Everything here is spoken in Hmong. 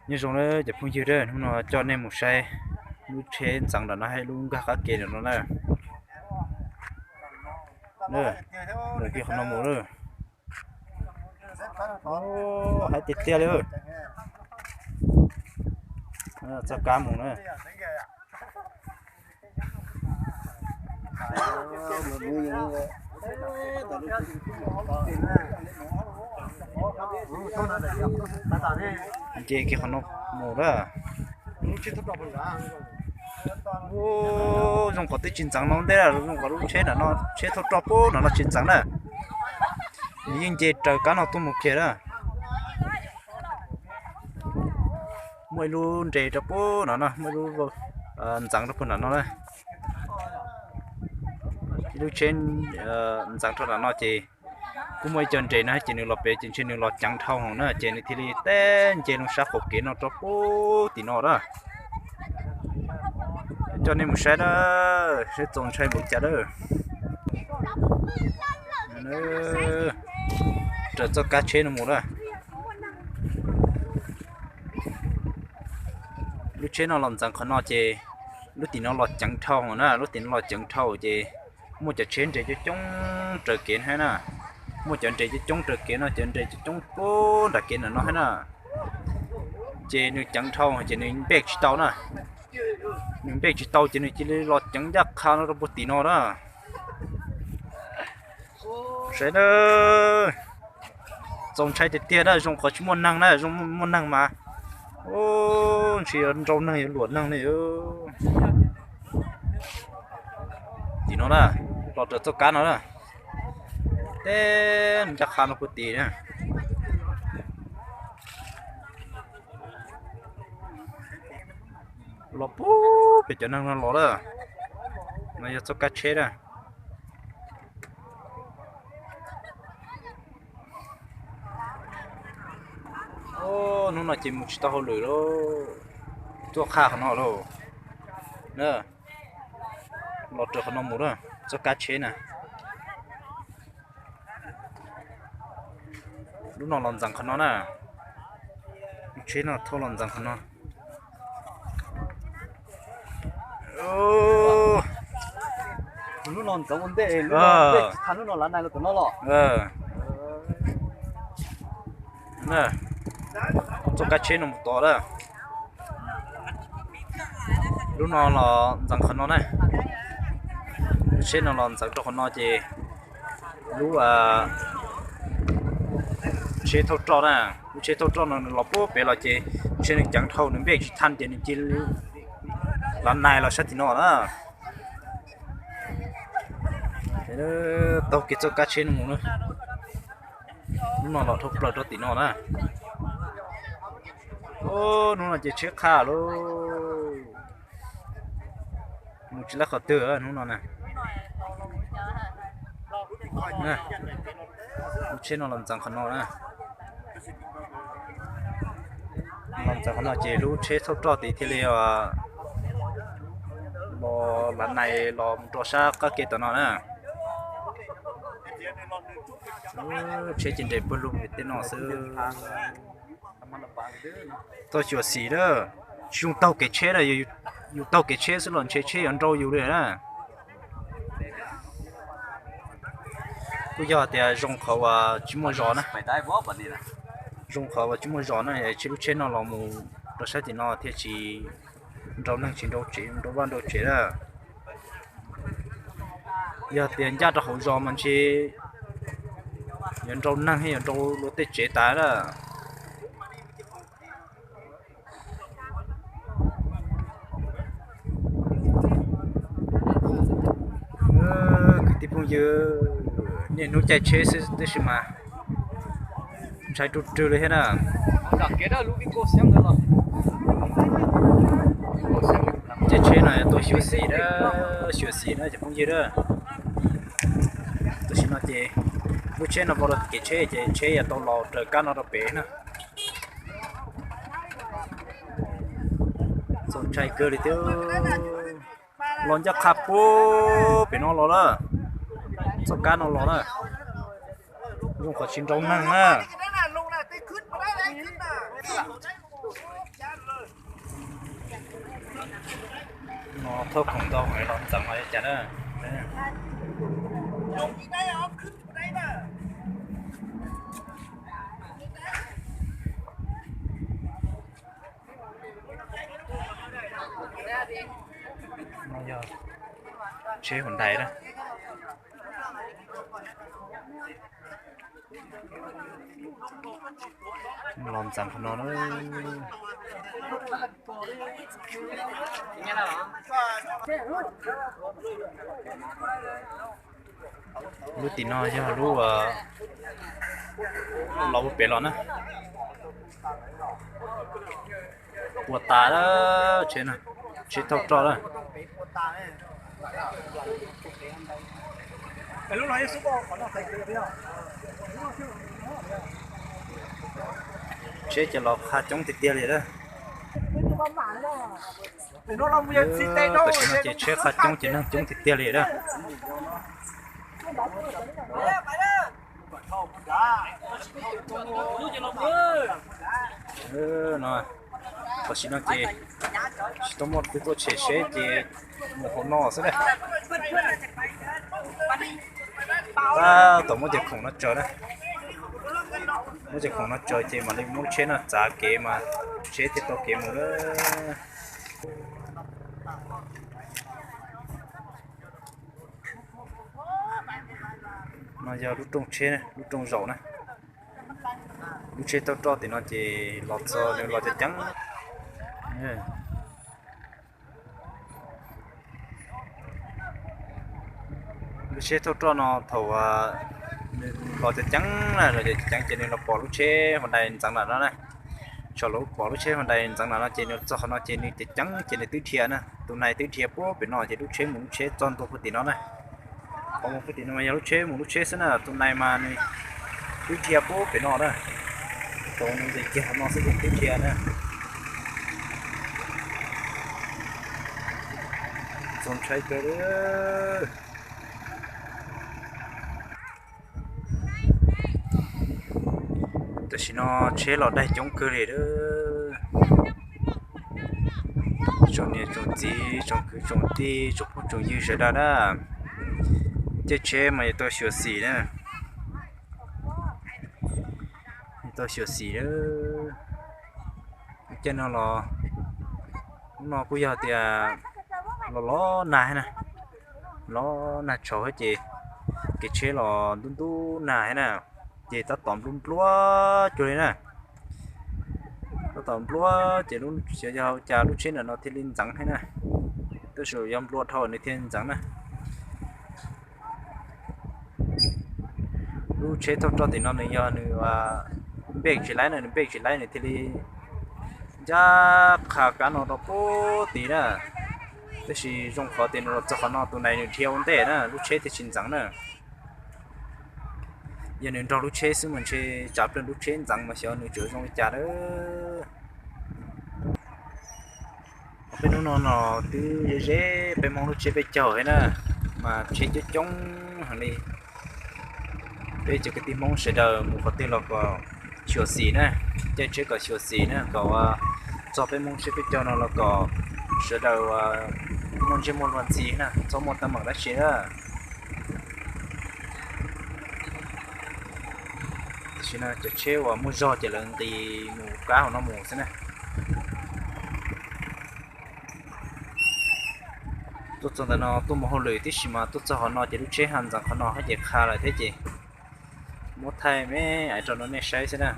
Nyob zoo na cov phooj ywg, hnub no coj nej mus saib lub tsheb ntxeev nram no, lub nkag qab ke nram no na. Mus kiag qhov no mus na. Haib tiag tiag li. Txoj kab mus na. Nce kiag qhov no mus na. Zoo qhov twb tsis ntxeev no ntej, zoo qhov lub tsheb nram no, tsheb thauj roj pub nram no tsis ntxeev na. Nws yeej nce raws kab no tuaj mus kiag na. Muaj ib lub nres rau pub no na, muaj ib lub ntxeev rau pub nram no na. Ib lub tsheb ntxeev rau nram no ces kuj muaj ib co nres no ces nws los pem ces ntshe nws los ceev dhau na ces nws thiaj li teb nce loo sab qaum kev no rau pub tim no na. Coj nej mus saib na, saib txaus ntshai npaum cas na. Raws txoj kab tsheb no mus na. Lub tsheb no los ntxeev qhov no ces lub tim no los ceev dhau na, lub tim no los ceev dhau ces muaj cov tsheb nres coob coob raws kev thiab na. Muaj cov nres coob coob raws kev no, cov nres coob coob pub nram kev nram no thiab na. Ces nws ceev dhau ces nws npej tsis tau na. Nws npej tsis tau ces nws cia li los ceev ncaj qha no rau puag tim no na. Saib na, txaus ntshai tiag tiag na, zoo qhov tsis muaj neeg na, zoo muaj neeg mas ntshe yuav nrau neeg yuav luam neeg li. Tim no na, los raws txoj kab no na, teb ncaj qha no puag tim na. Los pub pem cov neeg no los na. No yog txoj kab tsheb na. Hnub no ces mus tsis tau hauj lwm lauj, tuaj qha qhov no lauj. Los raws qhov no mus na, txoj kab tsheb na. Lub no los ntxeev qhov no na. Lub tsheb no thauj los ntxeev qhov no. Lub no ntxeev ua ntej, lub no lav nais los tom no los. Txoj kab tsheb no mus tod na. Lub no los ntxeev qhov no na. Lub tsheb no los ntxeev rau qhov no ces lub tsheb thauj roj na, lub tsheb thauj roj no nws los pub pem los ces ntshe nws ceev dhau nws npej tsis thaj ces nws cia li lav nais los sab tim no na. Taug kev txoj kab tsheb no mus na. Lub no los dhau plaws rau tim no na. Hnub no ces tsheb qha lauj. Mus tsis laib qhov twg hnub no na. Lub tsheb no los ntxeev qhov no na. Los ntxeev qhov no ces lub tsheb thauj roj tid thiaj li los lav nais los mus rau sab qab ke tom no na. Tsheb ces nres pawg lug tej no xwb. Tau xyuam xim na, tsis zoo taug kev tsheb na, yus taug kev tsheb xwb los ntshe tsheb yuav nrau yus li na. Kuj yog tias zoo qhov uas tsis muaj zos na, zoo qhov uas tsis muaj zos na, tsheb lub tsheb no los mus rau sab tim no thiaj tsis nrau neeg tsis nrau tsev, nrau vaj nrau tsev na. Yog tias ncaj rau hauv zos mas ntshe yuav nrau neeg thiab yuav nrau luag tej tsev tas na. Kwv tij phooj ywg, niaj hnub caij tsheb xwb tab sis mas ntshai ruj rwg li thiab na. Caij tsheb no tuaj xyuam xim na, xyuam xim na cov phooj ywg na. Tam sim no ces lub tsheb no vau rau kev tsheb ces tsheb yuav tau los raws kab no rau pem na. Txaus ntshai kawg li thiab. Los ncaj qha puag pem no los na, txoj kab no los na. Zoo qhov tsis nrau neeg na. No thauj khoom ntau heev los ntxeev los li cas na. No yog tsheb Hyundai na. Los ntxeev qhov no na. Lub tim no yog lub los ua pem los na. Puas tas lawm tsheb no, tsheb thauj roj lawm. Tsheb ces los qha coob tiag tiag li lawm. Tam sim no ces tsheb qha coob ces neeg coob tiag tiag li lawm. No, tam sim no ces tsis tau muaj tus tuaj tshem tsheb ces mus hauv no xwb na. Tab tom muab cov khoom no tsaws na. Muab cov khoom no tsaws ces mam li muab lub tsheb no txav kev mas tsheb thiaj tau kev mus lawm. No yog lub rooj tsheb, lub rooj zaum na. Lub tsheb thauj roj tim no ces los txog nws los ceev ceev. Lub tsheb thauj roj no thaum nws los ceev ceev na, los ceev ceev ces nws los pom lub tsheb Hyundai ntxeev nram no na. Thaum los pom lub tsheb Hyundai ntxeev nram no ces nws txog qhov no ces nws ceev ceev ces nws twb dhia na. Tus nais twb dhia puag pem no ces lub tsheb mus lub tsheb txog ntua puag tim no na. Qhov mus puag tim no mas yog lub tsheb mus lub tsheb xwb na, tus nais mas nws twb dhia puag pem no na. Tau nws nqis kiag qhov no xwb ces twb dhia na. Txaus ntshai kawg li. Tam sim no tsheb los daig coob kawg li lawm. Tsoom niam tsoom txiv tsoom kwv tsoom tij tsoom phooj tsoom ywg sawv daws na, caij tsheb mas yuav tau xyuam xim na. Yuav tau xyuam xim lawm. Caij no los, hnub no kuj yog tias los los nag na, los nag tshauv thiab ces kev tsheb los ntub ntub nag thiab na, ces tab tom nplua nplua cuag li na. Tab tom nplua ces xyov yog ua cas lub tsheb ntawm no thiaj li ntxeev thiab na. Tab sis yog nplua dhau nws thiaj ntxeev na. Lub tsheb thauj roj tim no nws yog nws npej tsis laib na, nws npej tsis laib nws thiaj li ncaj qha kab no rau puag tid na. Tab sis zoo qhov tias nws los txog qhov no tus nais nws dhia ua ntej na lub tsheb thiaj tsis ntxeev na. Yog nws nrog lub tsheb xwb mas ntshe tsav plawg lub tsheb ntxeev mas xyov nws tseem zoo li cas lawm. Peb hnub no no twb ze ze peb Hmoob lub tsiab peb caug thiab na, mas tsheb coob coob heev li. Peb cov kwv tij Hmoob sawv daws mus qhov twg los kom xyuam xim na, caij tsheb kom xyuam xim na, kom txog peb Hmoob tsiab peb caug no los kom sawv daws muaj ntsej muag luag ntxhi na, txhob muaj teeb meem dab tsi na. Tam sim no cov tsheb uas muaj zog ces lawv nqis mus kab hauv no mus xwb na. Tuaj txog ntawm no tuaj mus hauj lwm tib si mas tuaj txog qhov no ces lub tsheb ho ntxeev qhov no thiab ces qha lawm thiab ces muab thaij me aiv rau nej saib xwb na.